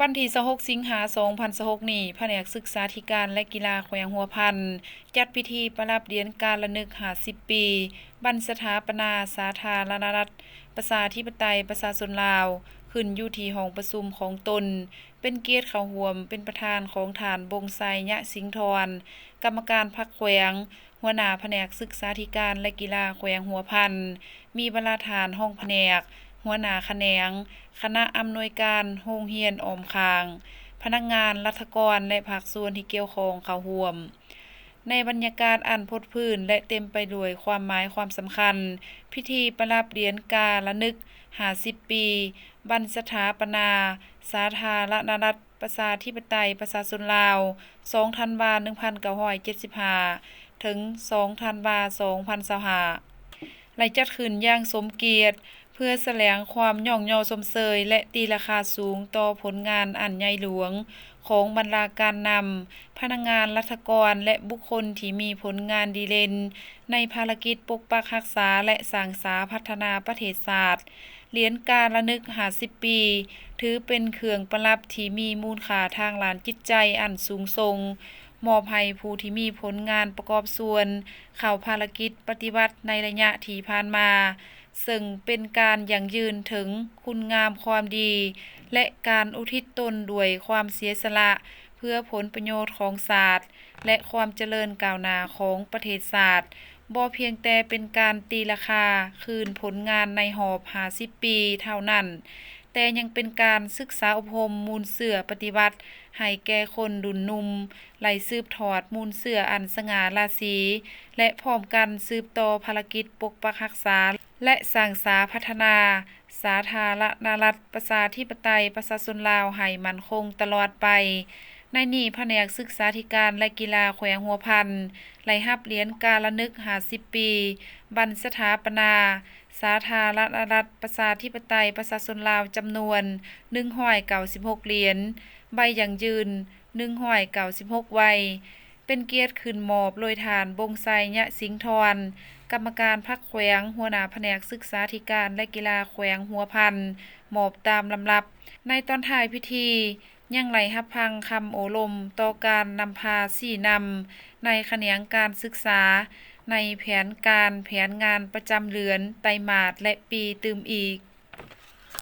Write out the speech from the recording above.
ວັນທີຊາວຫົກ ສິງຫາ ສອງພັນຊາວຫົກນີ້, ພະແນກສຶກສາທິການ ແລະ ກິລາແຂວງຫົວພັນ ຈັດພິທີປະດັບຫຼຽນການລະນຶກຫ້າສິບປີ ວັນສະຖາປະນາສາທາລະນະລັດ ປະຊາທິປະໄຕ ປະຊາຊົນລາວ ຂຶ້ນຢູ່ທີ່ຫ້ອງປະຊຸມຂອງຕົນ, ເປັນກຽດເຂົ້າຮ່ວມເປັນປະທານຂອງທ່ານ ບົງໄຊ ຍະສິງທອນ ກຳມະການພັກແຂວງ, ຫົວໜ້າພະແນກສຶກສາທິການ ແລະ ກິລາແຂວງຫົວພັນ, ມີບັນດາທ່ານຮອງພະແນກ, ຫົວໜ້າຂະແໜງ, ຄະນະອຳນວຍການໂຮງຮຽນອ້ອມຂ້າງ, ພະນັກງານ, ລັດຖະກອນ ແລະ ພາກສ່ວນທີ່ກ່ຽວຂ້ອງເຂົ້າຮ່ວມ. ໃນບັນຍາກາດອັນພົດພື້ນ ແລະ ເຕັມໄປດ້ວຍຄວາມໝາຍຄວາມສຳຄັນ, ພິທີປະດັບຫຼຽນກາລະນຶກຫ້າສິບປີ ວັນສະຖາປະນາສາທາລະນະລັດ ປະຊາທິປະໄຕ ປະຊາຊົນລາວ ສອງທັນວາ ໜຶ່ງພັນເກົ້າຮ້ອຍເຈັດສິບຫ້າ ເຖິງ ສອງທັນວາ ສອງພັນຊາວຫ້າ ໄດ້ຈັດຂຶ້ນຢ່າງສົມກຽດ ເພື່ອສະແຫຼງຄວາມຍ້ອງຍໍຊົມເຊີຍ ແລະ ຕີລາຄາສູງຕໍ່ຜົນງານອັນໃຫຍ່ຫຼວງຂອງບັນດາການນຳ, ພະນັກງານ, ລັດຖະກອນ ແລະ ບຸກຄົນທີ່ມີຜົນງານດີເດັ່ນໃນພາລະກິດປົກປັກຮັກສາ ແລະ ສ້າງສາພັດທະນາປະເທດຊາດ. ຫຼຽນກາລະນຶກຫ້າສິບປີ ຖືເປັນເຄື່ອງປະດັບທີ່ມີມູນຄ່າທາງດ້ານຈິດໃຈອັນສູງສົ່ງ, ມອບໃຫ້ຜູ້ທີ່ມີຜົນງານປະກອບສ່ວນເຂົ້າພາລະກິດປະຕິວັດໃນໄລຍະທີ່ຜ່ານມາ, ເຊິ່ງເປັນການຢັ້ງຢືນເຖິງຄຸນງາມຄວາມດີ ແລະ ການອຸທິດຕົນດ້ວຍຄວາມເສຍສະຫຼະ ເພື່ອຜົນປະໂຫຍດຂອງຊາດ ແລະ ຄວາມຈະເລີນກ້າວໜ້າຂອງປະເທດຊາດ, ບໍ່ພຽງແຕ່ເປັນການຕີລາຄາຄືນຜົນງານໃນຮອບຫ້າສິບປີເທົ່ານັ້ນ, ແຕ່ຍັງເປັນການສຶກສາອົບຮົມມູນເຊື້ອປະຕິວັດໃຫ້ແກ່ຄົນລຸ້ນໜຸ່ມ, ໄລ່ສືບທອດມູນເຊື້ອອັນສະຫງ່າລາສີ ແລະ ພ້ອມກັນສືບຕໍ່ພາລະກິດປົກປັກຮັກສາ ແລະ ສ້າງສາພັດທະນາ ສາທາລະນະລັດ ປະຊາທິປະໄຕ ປະຊາຊົນລາວໃຫ້ໝັ້ນຄົງຕະຫຼອດໄປ. ໃນນີ້, ພະແນກສຶກສາທິການ ແລະ ກິລາແຂວງຫົວພັນ ໄດ້ຮັບຫຼຽນກາລະນຶກຫ້າສິບປີ ວັນສະຖາປະນາ ສາທາລະນະລັດ ປະຊາທິປະໄຕ ປະຊາຊົນລາວ ຈຳນວນໜຶ່ງຮ້ອຍເກົ້າສິບຫົກຫຼຽນ, ໃບຢັ້ງຢືນໜຶ່ງຮ້ອຍເກົ້າສິບຫົກໃບ. ເປັນກຽດຂຶ້ນມອບໂດຍທ່ານ ບົງໄຊ ຍະສິງທອນ ກຳມະການພັກແຂວງ, ຫົວໜ້າພະແນກສຶກສາທິການ ແລະ ກິລາແຂວງຫົວພັນ ມອບຕາມລຳດັບ. ໃນຕອນທ້າຍພິທີ, ຍັງໄດ້ຮັບຟັງຄຳໂອ້ລົມຕໍ່ການນຳພາຊີ້ນຳໃນຂະແໜງການສຶກສາ, ໃນແຜນການ, ແຜນງານປະຈຳເດືອນ, ໄຕມາດ ແລະ ປີຕື່ມອີກ.